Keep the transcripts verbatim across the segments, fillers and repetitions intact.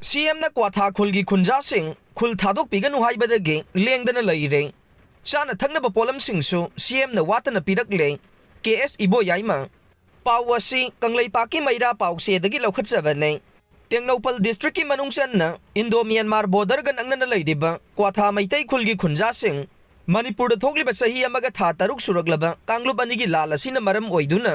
ꯁꯤ ꯑꯦꯝꯅ ꯀ꯭ꯋꯥꯊꯥ ꯈꯨꯜꯒꯤ ꯈꯨꯟꯖꯥꯁꯤꯡ ꯈꯨꯜ ꯊꯥꯗꯣꯛꯄꯤꯒꯅꯨ ꯍꯥꯏꯕꯗꯒꯤ ꯂꯦꯡꯗꯅ ꯂꯩꯔꯦ꯫ ꯆꯥꯅ ꯊꯛꯅꯕ ꯄꯣꯠꯂꯝꯁꯤꯡꯁꯨ ꯁꯤ ꯑꯦꯝꯅ ꯋꯥꯠꯇꯅ ꯄꯤꯔꯛꯂꯦ꯫ ꯀꯦ ꯑꯦꯁ ꯏꯕꯣꯌꯥꯏꯃ꯫ ꯄꯥꯎ ꯑꯁꯤ ꯀꯪꯂꯩꯄꯥꯛꯀꯤ ꯃꯩꯔꯥ ꯄꯥꯎꯆꯦꯗꯒꯤ ꯂꯧꯈꯠꯆꯕꯅꯦ꯫ ꯇꯦꯡꯅꯧꯄꯜ ꯗꯤꯁꯇ꯭ꯔꯤꯛꯀꯤ ꯃꯅꯨꯡ ꯆꯟꯅ ꯏꯟꯗꯣ ꯃ꯭ꯌꯥꯟꯃꯥꯔ ꯕꯣꯔꯗꯔꯒ ꯅꯛꯅꯅ ꯂꯩꯔꯤꯕ ꯀ꯭ꯋꯥꯊꯥ ꯃꯩꯇꯩ ꯈꯨꯜꯒꯤ ꯈꯨꯟꯖꯥꯁꯤꯡ ꯃꯅꯤꯄꯨꯔꯗ ꯊꯣꯛꯂꯤꯕ ꯆꯍꯤ ꯑꯃꯒ ꯊꯥ ꯇꯔꯨꯛ ꯁꯨꯔꯛꯂꯕ ꯀꯥꯡꯂꯨꯞ ꯑꯅꯤꯒꯤ ꯂꯥꯜ ꯑꯁꯤꯅ ꯃꯔꯝ ꯑꯣꯏꯗꯨꯅ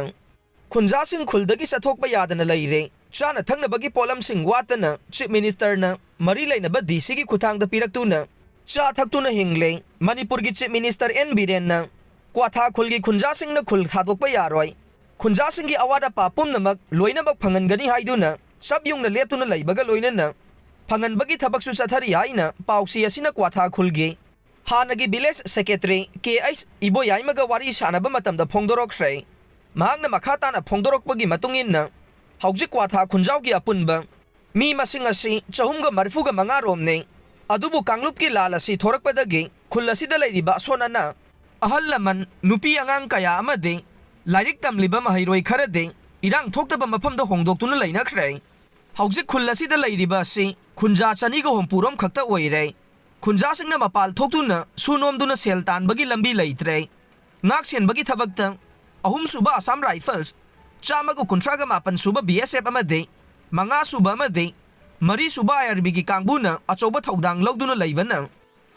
ꯈꯨꯟꯖꯥꯁꯤꯡ ꯈꯨꯜꯗꯒꯤ ꯆꯠꯊꯣꯛꯄ ꯌꯥꯗꯅ ꯂꯩꯔꯦ꯫ ꯆꯥꯅ ꯊꯛꯅꯕꯒꯤ ꯄꯣꯠꯂꯝꯁꯤꯡ ꯋꯥꯠꯇꯅ ꯆꯤꯐ ꯃꯤꯅꯤꯁꯇꯔꯅ ꯃꯔꯤ ꯂꯩꯅꯕ ꯗꯤ ꯁꯤꯒꯤ ꯈꯨꯠꯊꯥꯡꯗ ꯄꯤꯔꯛꯇꯨꯅ ꯆꯥ ꯊꯛꯇꯨꯅ ꯍꯤꯡꯂꯦ꯫ ꯃꯅꯤꯄꯨꯔꯒꯤ ꯆꯤꯐ ꯃꯤꯅꯤꯁꯇꯔ ꯑꯦꯟ ꯕꯤꯔꯦꯟꯅ ꯀ꯭ꯋꯥꯊꯥ ꯈꯨꯜꯒꯤ ꯈꯨꯟꯖꯥꯁꯤꯡꯅ ꯈꯨꯜ ꯊꯥꯗꯣꯛꯄ ꯌꯥꯔꯣꯏ, ꯈꯨꯟꯖꯥꯁꯤꯡꯒꯤ ꯑꯋꯥꯠ ꯑꯄꯥ ꯄꯨꯝꯅꯃꯛ ꯂꯣꯏꯅꯃꯛ ꯐꯪꯍꯟꯒꯅꯤ ꯍꯥꯏꯗꯨꯅ ꯆꯞ ꯌꯨꯡꯅ ꯂꯦꯞꯇꯨꯅ ꯂꯩꯕꯒ ꯂꯣꯏꯅꯅ ꯐꯪꯍꯟꯕꯒꯤ ꯊꯕꯛꯁꯨ ꯆꯠꯊꯔꯤ ꯍꯥꯏꯅ ꯄꯥꯎꯆꯦ ꯑꯁꯤꯅ ꯀ꯭ꯋꯥꯊꯥ ꯈꯨꯜꯒꯤ ꯍꯥꯟꯅꯒꯤ ꯚꯤꯂꯦꯖ ꯁꯦꯀ꯭ꯔꯦꯇꯔꯤ ꯀꯦ ꯑꯩꯆ ꯏꯕꯣꯌꯥꯏꯃꯒ ꯋꯥꯔꯤ ꯁꯥꯅꯕ ꯃꯇꯝꯗ ꯐꯣꯡꯗꯣꯔꯛꯈ꯭ꯔꯦ꯫ ꯃꯍꯥꯛꯅ ꯃꯈꯥ ꯇꯥꯅ ꯐꯣꯡꯗꯣꯔꯛꯄꯒꯤ ꯃꯇꯨꯡ ꯏꯟꯅ, ꯍꯧꯖꯤꯛ ꯀ꯭ꯋꯥꯊꯥ ꯈꯨꯟꯖꯥꯎꯒꯤ ꯑꯄꯨꯟꯕ ꯃꯤ ꯃꯁꯤꯡ ꯑꯁꯤ ꯆꯍꯨꯝꯒ ꯃꯔꯤꯐꯨꯒ ꯃꯉꯥ ꯔꯣꯝꯅꯤ꯫ ꯑꯗꯨꯕꯨ ꯀꯥꯡꯂꯨꯞꯀꯤ ꯂꯥꯜ ꯑꯁꯤ ꯊꯣꯔꯛꯄꯗꯒꯤ ꯈꯨꯜ ꯑꯁꯤꯗ ꯂꯩꯔꯤꯕ ꯑꯁꯣꯟ ꯑꯅꯥ, ꯑꯍꯜ ꯂꯃꯟ, ꯅꯨꯄꯤ ꯑꯉꯥꯡ ꯀꯌꯥ ꯑꯃꯗꯤ ꯂꯥꯏꯔꯤꯛ ꯇꯝꯂꯤꯕ ꯃꯍꯩꯔꯣꯏ ꯈꯔꯗꯤ ꯏꯔꯥꯡ ꯊꯣꯛꯇꯕ ꯃꯐꯝꯗ ꯍꯣꯡꯗꯣꯛꯇꯨꯅ ꯂꯩꯅꯈ꯭ꯔꯦ꯫ ꯍꯧꯖꯤꯛ ꯈꯨꯜ ꯑꯁꯤꯗ ꯂꯩꯔꯤꯕ ꯑꯁꯤ ꯈꯨꯟꯖꯥ ꯆꯅꯤꯒ ꯍꯨꯝꯐꯨ ꯔꯣꯝ ꯈꯛꯇ ꯑꯣꯏꯔꯦ꯫ ꯈꯨꯟꯖꯥꯁꯤꯡꯅ ꯃꯄꯥꯜ ꯊꯣꯛꯇꯨꯅ ꯁꯨ ꯅꯣꯝꯗꯨꯅ ꯁꯦꯜ ꯇꯥꯟꯕꯒꯤ ꯂꯝꯕꯤ ꯂꯩꯇ꯭ꯔꯦ꯫ ꯉꯥꯛ ꯁꯦꯟꯕꯒꯤ ꯊꯕꯛꯇ ꯑꯍꯨꯝꯁꯨꯕ ꯑꯁꯥꯝ ꯔꯥꯏꯐꯜꯁ, ꯆꯥꯝꯃꯒ ꯀꯨꯟꯊ꯭ꯔꯥꯒ ꯃꯥꯄꯟ ꯁꯨꯕ ꯕꯤ ꯑꯦꯁ ꯑꯦꯐ ꯑꯃꯗꯤ ꯃꯉꯥꯁꯨꯕ ꯑꯃꯗꯤ ꯃꯔꯤꯁꯨꯕ ꯑꯥꯏ ꯑꯥꯔ ꯕꯤꯒꯤ ꯀꯥꯡꯕꯨꯅ ꯑꯆꯧꯕ ꯊꯧꯗꯥꯡ ꯂꯧꯗꯨꯅ ꯂꯩꯕꯅ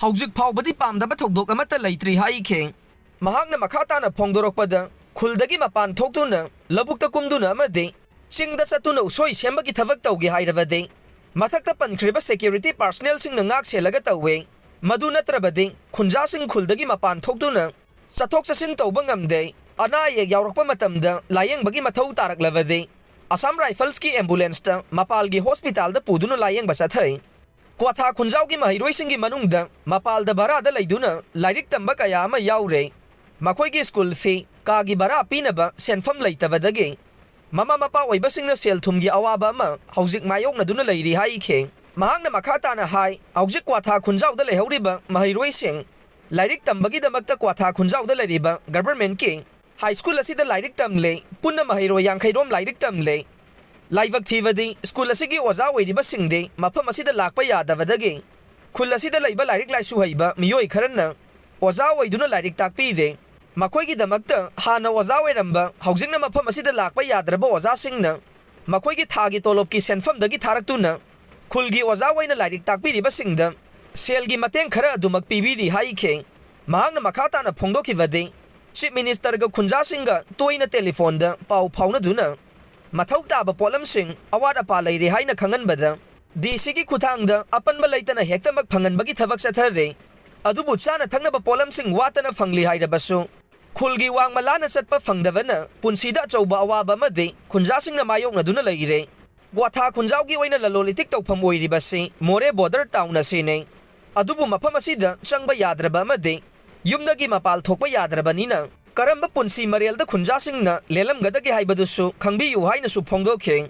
ꯍꯧꯖꯤꯛ ꯐꯥꯎꯕꯗꯤ ꯄꯥꯝꯗꯕ ꯊꯧꯗꯣꯛ ꯑꯃꯠꯇ ꯂꯩꯇ꯭ꯔꯤ ꯍꯥꯏꯈꯤ꯫ ꯃꯍꯥꯛꯅ ꯃꯈꯥ ꯇꯥꯅ ꯐꯣꯡꯗꯣꯔꯛꯄꯗ, ꯈꯨꯜꯗꯒꯤ ꯃꯄꯥꯟ ꯊꯣꯛꯇꯨꯅ ꯂꯧꯕꯨꯛꯇ ꯀꯨꯝꯗꯨꯅ ꯑꯃꯗꯤ ꯆꯤꯡꯗ ꯆꯠꯇꯨꯅ ꯎꯁꯣꯏ ꯁꯦꯝꯕꯒꯤ ꯊꯕꯛ ꯇꯧꯒꯦ ꯍꯥꯏꯔꯕꯗꯤ ꯃꯊꯛꯇ ꯄꯟꯈ꯭ꯔꯤꯕ ꯁꯦꯀ꯭ꯌꯨꯔꯤꯇꯤ ꯄꯥꯔꯁꯅꯦꯜꯁꯤꯡꯅ ꯉꯥꯛ ꯁꯦꯜꯂꯒ ꯇꯧꯋꯦ꯫ ꯃꯗꯨ ꯅꯠꯇ꯭ꯔꯕꯗꯤ ꯈꯨꯟꯖꯥꯁꯤꯡ ꯈꯨꯜꯗꯒꯤ ꯃꯄꯥꯟ ꯊꯣꯛꯇꯨꯅ ꯆꯠꯊꯣꯛ ꯆꯠꯁꯤꯟ ꯇꯧꯕ ꯉꯝꯗꯦ꯫ ꯑꯅꯥ ꯑꯌꯦꯛ ꯌꯥꯎꯔꯛꯄ ꯃꯇꯝꯗ ꯂꯥꯌꯦꯡꯕꯒꯤ ꯃꯊꯧ ꯇꯥꯔꯛꯂꯕꯗꯤ ꯑꯁꯥꯝ ꯔꯥꯏꯐꯜꯁꯀꯤ ꯑꯦꯝꯕꯨꯂꯦꯟꯁꯇ ꯃꯄꯥꯜꯒꯤ ꯍꯣꯁꯄꯤꯇꯥꯜꯗ ꯄꯨꯗꯨꯅ ꯂꯥꯌꯦꯡꯕ ꯆꯠꯊꯩ꯫ ꯀ꯭ꯋꯥꯊꯥ ꯈꯨꯟꯖꯥꯎꯒꯤ ꯃꯍꯩꯔꯣꯏꯁꯤꯡꯒꯤ ꯃꯅꯨꯡꯗ ꯃꯄꯥꯜꯗ ꯚꯔꯥꯗ ꯂꯩꯗꯨꯅ ꯂꯥꯏꯔꯤꯛ ꯇꯝꯕ ꯀꯌꯥ ꯑꯃ ꯌꯥꯎꯔꯦ꯫ ꯃꯈꯣꯏꯒꯤ ꯁ꯭ꯀꯨꯜ ꯐꯤ, ꯀꯥꯒꯤ ꯚꯔꯥ ꯄꯤꯅꯕ ꯁꯦꯟꯐꯝ ꯂꯩꯇꯕꯗꯒꯤ ꯃꯃꯥ ꯃꯄꯥ ꯑꯣꯏꯕꯁꯤꯡꯅ ꯁꯦꯜ ꯊꯨꯝꯒꯤ ꯑꯋꯥꯕ ꯑꯃ ꯍꯧꯖꯤꯛ ꯃꯥꯌꯣꯛꯅꯗꯨꯅ ꯂꯩꯔꯤ ꯍꯥꯏꯈꯤ꯫ ꯃꯍꯥꯛꯅ ꯃꯈꯥ ꯇꯥꯅ ꯍꯥꯏ, ꯍꯧꯖꯤꯛ ꯀ꯭ꯋꯥꯊꯥ ꯈꯨꯟꯖꯥꯎꯗ ꯂꯩꯍꯧꯔꯤꯕ ꯃꯍꯩꯔꯣꯏꯁꯤꯡ ꯂꯥꯏꯔꯤꯛ ꯇꯝꯕꯒꯤꯗꯃꯛꯇ ꯀ꯭ꯋꯥꯊꯥ ꯈꯨꯟꯖꯥꯎꯗ ꯂꯩꯔꯤꯕ ꯒꯚꯔꯟꯃꯦꯟꯠꯀꯤ ꯍꯥꯏ ꯁ꯭ꯀꯨꯜ ꯑꯁꯤꯗ ꯂꯥꯏꯔꯤꯛ ꯇꯝꯂꯦ꯫ ꯄꯨꯟꯅ ꯃꯍꯩꯔꯣꯏ ꯌꯥꯡꯈꯩ ꯔꯣꯝ ꯂꯥꯏꯔꯤꯛ ꯇꯝꯂꯦ꯫ ꯂꯥꯏꯕꯛ ꯊꯤꯕꯗꯤ, ꯁ꯭ꯀꯨꯜ ꯑꯁꯤꯒꯤ ꯑꯣꯖꯥ ꯑꯣꯏꯔꯤꯕꯁꯤꯡꯗꯤ ꯃꯐꯝ ꯑꯁꯤꯗ ꯂꯥꯛꯄ ꯌꯥꯗꯕꯗꯒꯤ ꯈꯨꯜ ꯑꯁꯤꯗ ꯂꯩꯕ ꯂꯥꯏꯔꯤꯛ ꯂꯥꯏꯁꯨ ꯍꯩꯕ ꯃꯤꯑꯣꯏ ꯈꯔꯅ ꯑꯣꯖꯥ ꯑꯣꯏꯗꯨꯅ ꯂꯥꯏꯔꯤꯛ ꯇꯥꯛꯄꯤꯔꯦ꯫ ꯃꯈꯣꯏꯒꯤꯗꯃꯛꯇ ꯍꯥꯟꯅ ꯑꯣꯖꯥ ꯑꯣꯏꯔꯝꯕ, ꯍꯧꯖꯤꯛꯅ ꯃꯐꯝ ꯑꯁꯤꯗ ꯂꯥꯛꯄ ꯌꯥꯗ꯭ꯔꯕ ꯑꯣꯖꯥꯁꯤꯡꯅ ꯃꯈꯣꯏꯒꯤ ꯊꯥꯒꯤ ꯇꯣꯂꯣꯞꯀꯤ ꯁꯦꯟꯐꯝꯗꯒꯤ ꯊꯥꯔꯛꯇꯨꯅ ꯈꯨꯜꯒꯤ ꯑꯣꯖꯥ ꯑꯣꯏꯅ ꯂꯥꯏꯔꯤꯛ ꯇꯥꯛꯄꯤꯔꯤꯕꯁꯤꯡꯗ ꯁꯦꯜꯒꯤ ꯃꯇꯦꯡ ꯈꯔ ꯑꯗꯨꯃꯛ ꯄꯤꯕꯤꯔꯤ ꯍꯥꯏꯈꯤ꯫ ꯃꯍꯥꯛꯅ ꯃꯈꯥ ꯇꯥꯅ ꯐꯣꯡꯗꯣꯛꯈꯤꯕꯗꯤ, ꯆꯤꯐ ꯃꯤꯅꯤꯁꯇꯔꯒ ꯈꯨꯟꯖꯥꯁꯤꯡꯒ ꯇꯣꯏꯅ ꯇꯦꯂꯤꯐꯣꯟꯗ ꯄꯥꯎ ꯐꯥꯎꯅꯗꯨꯅ ꯃꯊꯧ ꯇꯥꯕ ꯄꯣꯠꯂꯝꯁꯤꯡ ꯑꯋꯥꯠ ꯑꯄꯥ ꯂꯩꯔꯦ ꯍꯥꯏꯅ ꯈꯪꯍꯟꯕꯗ, ꯗꯤ ꯁꯤꯒꯤ ꯈꯨꯠꯊꯥꯡꯗ ꯑꯄꯟꯕ ꯂꯩꯇꯅ ꯍꯦꯛꯇꯃꯛ ꯐꯪꯍꯟꯕꯒꯤ ꯊꯕꯛ ꯆꯠꯊꯔꯦ꯫ ꯑꯗꯨꯕꯨ ꯆꯥꯅ ꯊꯛꯅꯕ ꯄꯣꯠꯂꯝꯁꯤꯡ ꯋꯥꯠꯇꯅ ꯐꯪꯂꯤ ꯍꯥꯏꯔꯕꯁꯨ, ꯈꯨꯜꯒꯤ ꯋꯥꯡꯃ ꯂꯥꯟꯅ ꯆꯠꯄ ꯐꯪꯗꯕꯅ ꯄꯨꯟꯁꯤꯗ ꯑꯆꯧꯕ ꯑꯋꯥꯕ ꯑꯃꯗꯤ ꯈꯨꯟꯖꯥꯁꯤꯡꯅ ꯃꯥꯌꯣꯛꯅꯗꯨꯅ ꯂꯩꯔꯦ꯫ ꯀ꯭ꯋꯥꯊꯥ ꯈꯨꯟꯖꯥꯎꯒꯤ ꯑꯣꯏꯅ ꯂꯂꯣꯟ ꯏꯇꯤꯛ ꯇꯧꯐꯝ ꯑꯣꯏꯔꯤꯕꯁꯤ ꯃꯣꯔꯦ ꯕꯣꯔꯗꯔ ꯇꯥꯎꯟ ꯑꯁꯤꯅꯤ꯫ ꯑꯗꯨꯕꯨ ꯃꯐꯝ ꯑꯁꯤꯗ ꯆꯪꯕ ꯌꯥꯗ꯭ꯔꯕ ꯑꯃꯗꯤ ꯌꯨꯝꯗꯒꯤ ꯃꯄꯥꯜ ꯊꯣꯛꯄ ꯌꯥꯗ꯭ꯔꯕꯅꯤꯅ, ꯀꯔꯝꯕ ꯄꯨꯟꯁꯤ ꯃꯔꯦꯜꯗ ꯈꯨꯟꯖꯥꯁꯤꯡꯅ ꯂꯦꯜꯂꯝꯒꯗꯒꯦ ꯍꯥꯏꯕꯗꯨꯁꯨ ꯈꯪꯕꯤꯌꯨ ꯍꯥꯏꯅꯁꯨ ꯐꯣꯡꯗꯣꯛꯈꯤ꯫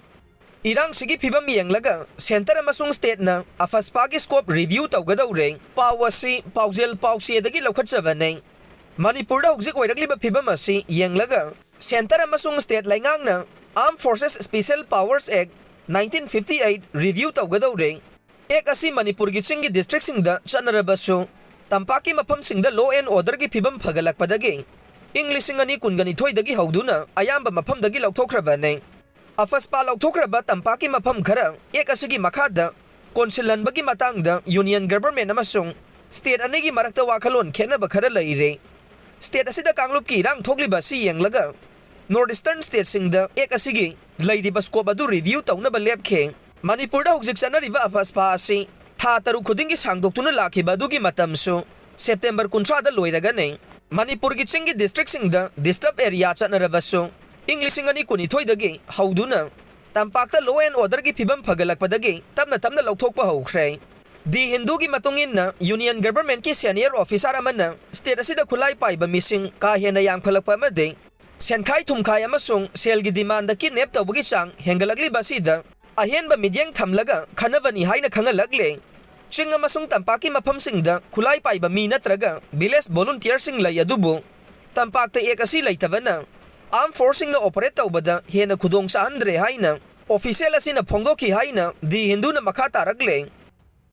ꯏꯔꯥꯡꯁꯤꯒꯤ ꯐꯤꯕꯝ ꯌꯦꯡꯂꯒ ꯁꯦꯟꯇꯔ ꯑꯃꯁꯨꯡ ꯁ꯭ꯇꯦꯠꯅ ꯑꯐꯁꯄꯥꯒꯤ ꯁ꯭ꯀꯣꯞ ꯔꯤꯚ꯭ꯌꯨ ꯇꯧꯒꯗꯧꯔꯦ꯫ ꯄꯥꯎ ꯑꯁꯤ ꯄꯥꯎꯖꯦꯜ ꯄꯥꯎꯆꯦꯗꯒꯤ ꯂꯧꯈꯠꯆꯕꯅꯦ꯫ ꯃꯅꯤꯄꯨꯔꯗ ꯍꯧꯖꯤꯛ ꯑꯣꯏꯔꯛꯂꯤꯕ ꯐꯤꯕꯝ ꯑꯁꯤ ꯌꯦꯡꯂꯒ ꯁꯦꯟꯇꯔ ꯑꯃꯁꯨꯡ ꯁ꯭ꯇꯦꯠ ꯂꯩꯉꯥꯛꯅ Armed Forces Special Powers Act nineteen fifty eight review ꯇꯧꯒꯗꯧꯔꯦ꯫ ꯑꯦꯛ ꯑꯁꯤ ꯃꯅꯤꯄꯨꯔꯒꯤ ꯆꯤꯡꯒꯤ ꯗꯤꯁꯇ꯭ꯔꯤꯛꯁꯤꯡꯗ ꯆꯠꯅꯔꯕꯁꯨ, ꯇꯝꯄꯥꯛꯀꯤ ꯃꯐꯝꯁꯤꯡꯗ law and orderꯒꯤ ꯐꯤꯕꯝ ꯐꯒꯠꯂꯛꯄꯗꯒꯤ ꯏꯪ ꯂꯤꯁꯤꯡ ꯑꯅꯤ ꯀꯨꯟꯒ ꯅꯤꯊꯣꯏꯗꯒꯤ ꯍꯧꯗꯨꯅ ꯑꯌꯥꯝꯕ ꯃꯐꯝꯗꯒꯤ ꯂꯧꯊꯣꯛꯈ꯭ꯔꯕꯅꯤ꯫ ꯑꯐꯁꯄꯥ ꯂꯧꯊꯣꯛꯈ꯭ꯔꯕ ꯇꯝꯄꯥꯛꯀꯤ ꯃꯐꯝ ꯈꯔ ꯑꯦꯛ ꯑꯁꯤꯒꯤ ꯃꯈꯥꯗ ꯀꯣꯟꯁꯤꯜꯍꯟꯕꯒꯤ ꯃꯇꯥꯡꯗ ꯌꯨꯅꯤꯌꯟ ꯒꯚꯔꯟꯃꯦꯟꯠ ꯑꯃꯁꯨꯡ ꯁ꯭ꯇꯦꯠ ꯑꯅꯤꯒꯤ ꯃꯔꯛꯇ ꯋꯥꯈꯜꯂꯣꯟ ꯈꯦꯠꯅꯕ ꯈꯔ ꯂꯩꯔꯦ꯫ ꯁ꯭ꯇꯦꯠ ꯑꯁꯤꯗ ꯀꯥꯡꯂꯨꯞꯀꯤ ꯏꯔꯥꯡ ꯊꯣꯛꯂꯤꯕ ꯑꯁꯤ ꯌꯦꯡꯂꯒ ꯅꯣꯔꯠ ꯏꯁꯇꯔꯟ ꯁ꯭ꯇꯦꯠꯁꯤꯡꯗ ꯑꯦꯛ ꯑꯁꯤꯒꯤ ꯂꯩꯔꯤꯕ ꯁ꯭ꯀꯣꯞ ꯑꯗꯨ ꯔꯤꯚ꯭ꯌꯨ ꯇꯧꯅꯕ ꯂꯦꯞꯈꯤ꯫ ꯃꯅꯤꯄꯨꯔꯗ ꯍꯧꯖꯤꯛ ꯆꯠꯅꯔꯤꯕ ꯑꯐꯁꯄꯥ ꯑꯁꯤ ꯊꯥ ꯇꯔꯨꯛ ꯈꯨꯗꯤꯡꯒꯤ ꯁꯥꯡꯗꯣꯛꯇꯨꯅ ꯂꯥꯛꯈꯤꯕ ꯑꯗꯨꯒꯤ ꯃꯇꯝꯁꯨ ꯁꯦꯞꯇꯦꯝꯕꯔ ꯀꯨꯟꯊ꯭ꯔꯥꯗ ꯂꯣꯏꯔꯒꯅꯤ꯫ ꯃꯅꯤꯄꯨꯔꯒꯤ ꯆꯤꯡꯒꯤ ꯗꯤꯁꯇ꯭ꯔꯤꯛꯁꯤꯡꯗ ꯗꯤꯁꯇꯔꯕ ꯑꯦꯔꯤꯌꯥ ꯆꯠꯅꯔꯕꯁꯨ, ꯏꯪ ꯂꯤꯁꯤꯡ ꯑꯅꯤ ꯀꯨꯟꯅꯤꯊꯣꯏꯗꯒꯤ ꯍꯧꯗꯨꯅ ꯇꯝꯄꯥꯛꯇ law and orderꯒꯤ ꯐꯤꯕꯝ ꯐꯒꯠꯂꯛꯄꯗꯒꯤ ꯇꯞꯅ ꯇꯞꯅ ꯂꯧꯊꯣꯛꯄ ꯍꯧꯈ꯭ꯔꯦ꯫ ꯗꯤ ꯍꯤꯟꯗꯨꯒꯤ ꯃꯇꯨꯡ ꯏꯟꯅ, ꯌꯨꯅꯤꯌꯟ ꯒꯚꯔꯟꯃꯦꯟꯠꯀꯤ ꯁꯦꯅꯤꯌꯔ ꯑꯣꯐꯤꯁꯥꯔ ꯑꯃꯅ ꯁ꯭ꯇꯦꯠ ꯑꯁꯤꯗ ꯈꯨꯠꯂꯥꯏ ꯄꯥꯏꯕ ꯃꯤꯁꯤꯡ ꯀꯥ ꯍꯦꯟꯅ ꯌꯥꯝꯈꯠꯂꯛꯄ ꯑꯃꯗꯤ ꯁꯦꯟꯈꯥꯏ ꯊꯨꯝꯈꯥꯏ ꯑꯃꯁꯨꯡ ꯁꯦꯜꯒꯤ ꯗꯤꯃꯥꯟꯗ ꯀꯤꯗꯅꯦꯞ ꯇꯧꯕꯒꯤ ꯆꯥꯡ ꯍꯦꯟꯒꯠꯂꯛꯂꯤꯕ ꯑꯁꯤꯗ ꯑꯍꯦꯟꯕ ꯃꯤꯠꯌꯦꯡ ꯊꯝꯂꯒ ꯈꯟꯅꯕꯅꯤ ꯍꯥꯏꯅ ꯈꯪꯍꯜꯂꯛꯂꯦ꯫ ꯆꯤꯡ ꯑꯃꯁꯨꯡ ꯇꯝꯄꯥꯛꯀꯤ ꯃꯐꯝꯁꯤꯡꯗ ꯈꯨꯠꯂꯥꯏ ꯄꯥꯏꯕ ꯃꯤ ꯅꯠꯇ꯭ꯔꯒ ꯚꯤꯂꯦꯖ ꯚꯣꯂꯨꯟꯇꯤꯌꯔꯁꯤꯡ ꯂꯩ, ꯑꯗꯨꯕꯨ ꯇꯝꯄꯥꯛꯇ ꯑꯦꯛ ꯑꯁꯤ ꯂꯩꯇꯕꯅ ꯑꯥꯔꯝ ꯐꯣꯔꯁꯁꯤꯡꯅ ꯑꯣꯄꯔꯦꯠ ꯇꯧꯕꯗ ꯍꯦꯟꯅ ꯈꯨꯗꯣꯡ ꯆꯥꯍꯟꯗ꯭ꯔꯦ ꯍꯥꯏꯅ ꯑꯣꯐꯤꯁꯤꯌꯦꯜ ꯑꯁꯤꯅ ꯐꯣꯡꯗꯣꯛꯈꯤ ꯍꯥꯏꯅ ꯗꯤ ꯍꯤꯟꯗꯨꯅ ꯃꯈꯥ ꯇꯥꯔꯛꯂꯦ꯫